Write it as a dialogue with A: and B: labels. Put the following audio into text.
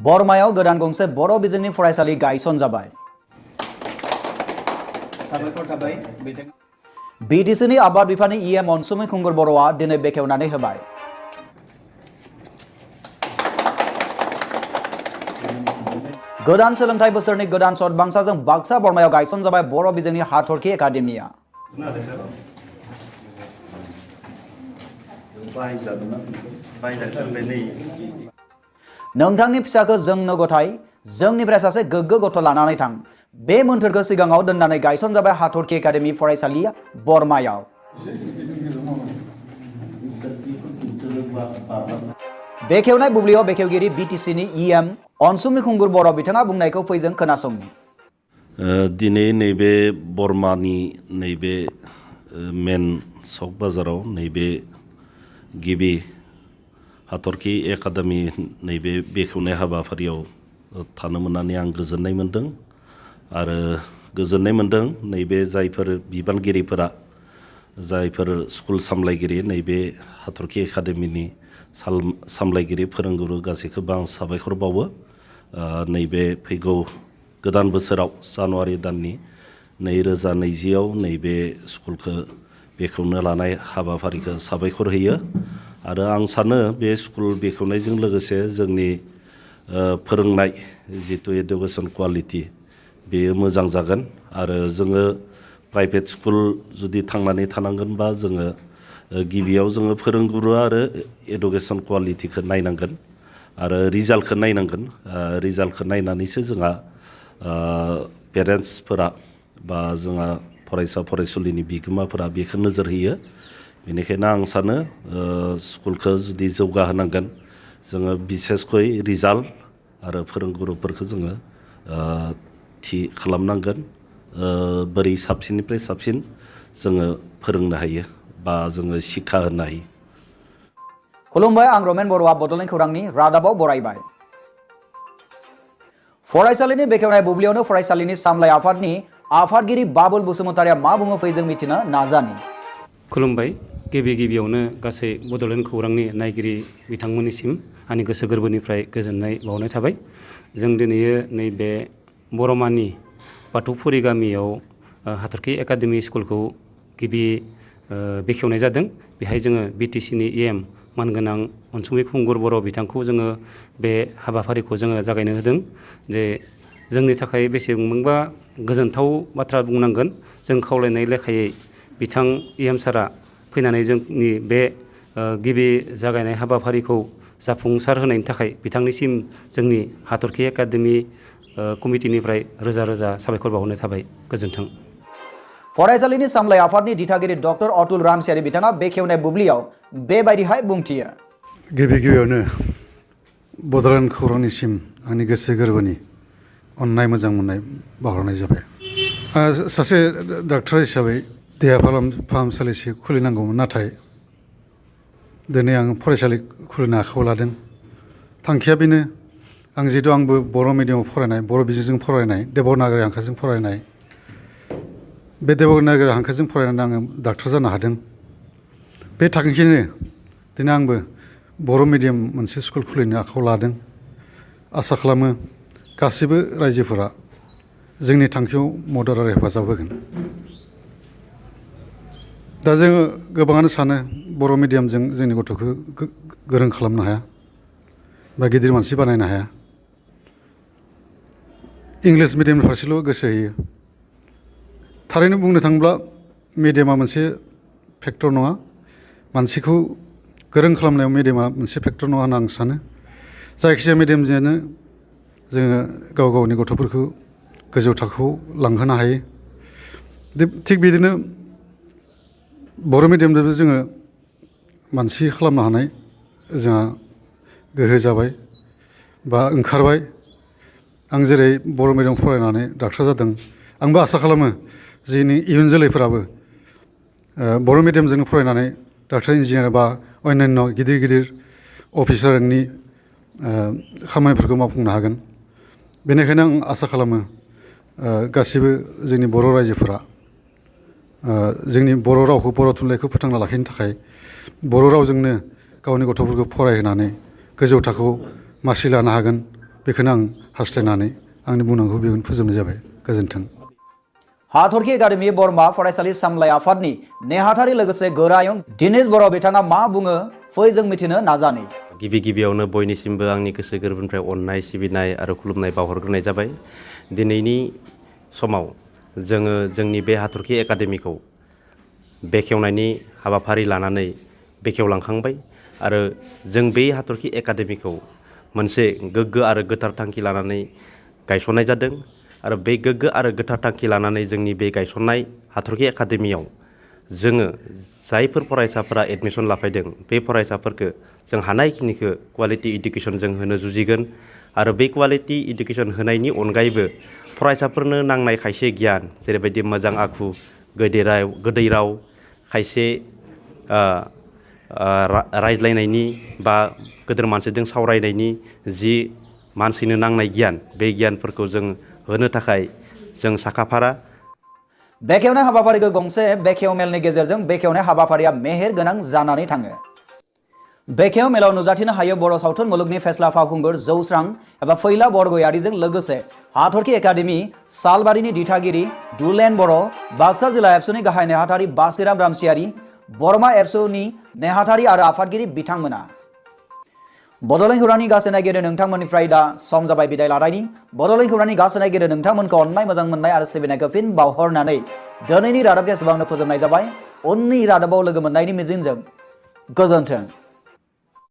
A: बरमायाव गोदान गंसे बर' बिजोंनि फरायसालि गायसन जाबाय। बिटिसिनि आबाद बिफाननि इएम अनसुमै खुंगुर बर'आ दिनै बेखेवनानै होबाय। गोदान सोलोंथाइ बोसोरनि गोदान सदबांसाजों बाक्सा बरमायाव गायसन जाबाय बर' बिजोंनि हाथरखि एकाडेमिया। नोंथांनि फिसाखौ जोंनो गथाय, जोंनिफ्राय सासे गोग्गो गथ' लानानै थां। बे मोन्थोरखौ सिगाङाव दोननानै गायसन जाबाय हाथरखि एकाडेमि फरायसालिया बरमायाव। बेखेवनाय बुब्लियाव बेखेवगिरि बिटिसिनि इएम अनसुमै खुंगुर बर' बिथाङा बुंनायखौ फैजों खोनासंनि।
B: दिनै नैबे बरमानि नैबे मेन सक बाजाराव नैबे गिबि हाथरखि एकाडेमि नैबे बेखेवनाय हाबाफारियाव थानो मोननानै आं गोजोननाय मोन्दों आरो गोजोननाय मोन्दों नैबे जायफोर बिबानगिरिफोरा जायफोर स्कुल सामलायगिरि नैबे हाथरखि एकाडेमिनि सामलायगिरि फोरोंगुरु गासैखौबो आं साबायखर बावो। नैबे फैगौ गोदान बोसोराव जानुवारि दाननि 2020आव नैबे स्कुलखौ बेखेवनो लानाय हाबाफारिखौ साबायखर होयो आरो आं सानो बे स्कुल बेखेवनायजों लोगोसे जोंनि फोरोंनाय जितु एडुकेसन क्वालिटि बेयो मोजां जागोन आरो जोङो प्राइभेट स्कुल जुदि थांनानै थानांगोनबा जोङो गिबियाव जोङो फोरोंगुरु आरो एडुकेसन क्वालिटिखौ नायनांगोन आरो रिजाल्टखौ नायनांगोन। रिजाल्टखौ नायनानैसो जोंहा पेरेन्टसफोरा बा जोंहा फरायसा फरायसुलिनि बिगोमाफोरा बेखौ नोजोर होयो। बेनिखायनो आं सानो स्कुलखौ जुदि जौगाहोनांगोन जोङो बिसेसकय रिजाल्ट आरो फोरोंगुरुफोरखौ जोङो थि खालामनांगोन। बोरै साबसिननिफ्राय साबसिन जोङो फोरोंनो हायो बा जोङो शिक्षा होनो हायो।
A: खुलुमबाय, आं रमेन बर'आ बड'लेण्ड खौरांनि रादाबाव बरायबाय। फरायसालिनि बेखेवनाय बुब्लियावनो फरायसालिनि सामलाय आफादनि आफादगिरि बाबुल बसुमतारिया मा बुङो फैजों मिथिनो नाजानि।
C: खुलुमबाय, गिबियावनो गासै बड'लेण्ड खौरांनि नायगिरि बिथांमोननिसिम आंनि गोसो गोरबोनिफ्राय गोजोननाय बावनाय थाबाय। जों दिनै नैबे बरमानि बाथौफुरि गामियाव हाथरखि एकाडेमि स्कुलखौ गिबि बेखेवनाय जादों। बेहाय जोङो बिटिसिनि इएम मानगोनां अनसुमै खुंगुर बर' बिथांखौ जोङो बे हाबाफारिखौ जोङो जागायनो होदों। जे जोंनि थाखाय बेसेबांबा गोजोनथाव बाथ्रा बुंनांगोन। जों खावलायनाय लेखायै बिथां इएम सारा फैनानै जोंनि बे गिबि जागायनाय हाबाफारिखौ जाफुंसार होनायनि थाखाय बिथांनिसिम जोंनि हाथरखि एकाडेमि कमिटिनिफ्राय रोजा रोजा साबायखर बावहरनाय थाबाय। गोजोन्थों।
A: फरायसालिनि सामलाय आफादनि दिथागिरि डक्टर अतुल रामसियारि बिथाङा बेखेवनाय बुब्लियाव बेबायदिहाय बुंथियो।
D: गिबियावनो बड'लेण्ड खौरांनिसिम आंनि गोसो गोरबोनि अननाय मोजां मोननाय बावहरनाय जाबाय। सासे डाक्टर हिसाबै देहा फाहामसालिसो खुलिनांगौमोन, नाथाय दिनै आं फरायसालि खुलिनो आखायाव लादों। थांखिया बेनो, जिहेतु आंबो बर' मिडियामाव फरायनाय, बर' बिजोंजों फरायनाय, देबनागरि हांखोजों फरायनाय। बे देबनागरि हांखोजों फरायनानै आङो डाक्टर जानो हादों। बे थांखिनो दिनै आंबो बर' मिडियाम मोनसे स्कुल खुलिनो आखायाव लादों। आसा खालामो गासिबो रायजोफोरा जोंनि थांखियाव मदद आरो हेफाजाब होगोन। दा जोङो गोबाङानो सानो बर' मिडियामजों जोंनि गथ'खौ गोरों खालामनो हाया बा गिदिर मानसि बानायनो हाया। इंलिस मिडियामनि फारसेल' गोसो होयो। थारैनो बुंनो थाङोब्ला मिडियामा मोनसे फेक्टर नङा। मानसिखौ गोरों खालामनायाव मिडियामा मोनसे फेक्टर नङा होनना आं सानो। जायखिजाया मिडियामजोंनो जोङो गाव गावनि गथ'फोरखौ गोजौ थाखोआव लांहोनो हायो। थिग बिदिनो बर' मिडियामजोंबो जोङो मानसि खालामनो हानाय जोंहा गोहो जाबाय बा ओंखारबाय। आं जेरै बर' मिडियाम फरायनानै डाक्टर जादों, आंबो आसा खालामो जोंनि इयुन जोलैफोराबो बर' मिडियामजोंनो फरायनानै डाक्टर, इन्जिनियार बा अन्यान्य गिदिर गिदिर अफिसारनि खामानिफोरखौ मावफुंनो हागोन। बेनिखायनो आं आसा खालामो गासिबो जोंनि बर' रायजोफोरा जोंनि बर' रावखौ, बर' थुनलाइखौ फोथांना लाखिनो थाखाय बर' रावजोंनो गावनि गथ'फोरखौ फरायहोनानै गोजौ थाखोआव मासि लानो हागोन बेखौनो आं हास्थायनानै आंनि बुंनांगौ बेखौनो फोजोबनाय जाबाय। गोजोन्थों।
A: हाथरखि एकाडेमि बरमा फरायसालि सामलाय आफादनि नेहाथारि लोगोसे गोरायुं दिनेश बर' बिथाङा मा बुङो फै जों मिथिनो नाजानि।
E: गिबियावनो बयनिसिमबो आंनि गोसो गोरबोनिफ्राय अननाय सिबिनाय आरो खुलुमनाय बावहरग्रोनाय जाबाय। दिनैनि समाव जोङो जोंनि बे हाथरखि एकाडेमिखौ बेखेवनायनि हाबाफारि लानानै बेखेवलांखांबाय आरो जों बे हाथरखि एकाडेमिखौ मोनसे गोग्गो आरो गोथार थांखि लानानै गायसननाय जादों आरो बे गोग्गो आरो गोथार थांखि लानानै जोंनि बे गायसननाय हाथरखि एकाडेमियाव जोङो जायफोर फरायसाफोरा एडमिसन लाफैदों बे फरायसाफोरखौ जों हानायखिनिखौ क्वालिटि इडुकेसन जों होनो जुजिगोन आरो बे क्वालिटि इडुकेसन होनायनि अनगायैबो फरायसाफोरनो नांनाय खायसे गियान जेरैबायदि मोजां आखु, गोदै राव, खायसे रायज्लायनायनि बा गोदोर मानसिजों सावरायनायनि जि मानसिनो नांनाय गियान बे गियानफोरखौ जों होनो थाखाय जों साखाफारा।
A: बेखेवनाय हाबाफारिखौ गंसे बेखेव मेलनि गेजेरजों बेखेवनाय हाबाफारिया मेहेर गोनां जानानै थाङो। बेखेव मेलाव नुजाथिनो हायो बर' सावथुन मुलुगनि फेस्ला फावखुंगुर जौस्रां एबा फैला बरगयारिजों लोगोसे हाथरखि एकाडेमि सालबारिनि दिथागिरि दुलेन बर', बाक्सा जिल्ला एबसुनि गाहाय नेहाथारि बासिराम रामसियारि, बरमा एबसुनि नेहाथारि आरो आफादगिरि बिथांमोना। बड'लेण्ड खौरांनि गासै नायगिरि नोंथांमोननिफ्राय दा सम जाबाय बिदाय लानायनि। बड'लेण्ड खौरांनि गासै नायगिरि नोंथांमोनखौ अननाय मोजां मोननाय आरो सिबिनायखौ फिन बावहरनानै दिनैनि रादाबखौ एसेबांनो फोजोबनाय जाबाय। उननि रादाबाव लोगो मोननायनि मिजिंजों गोजोन्थों।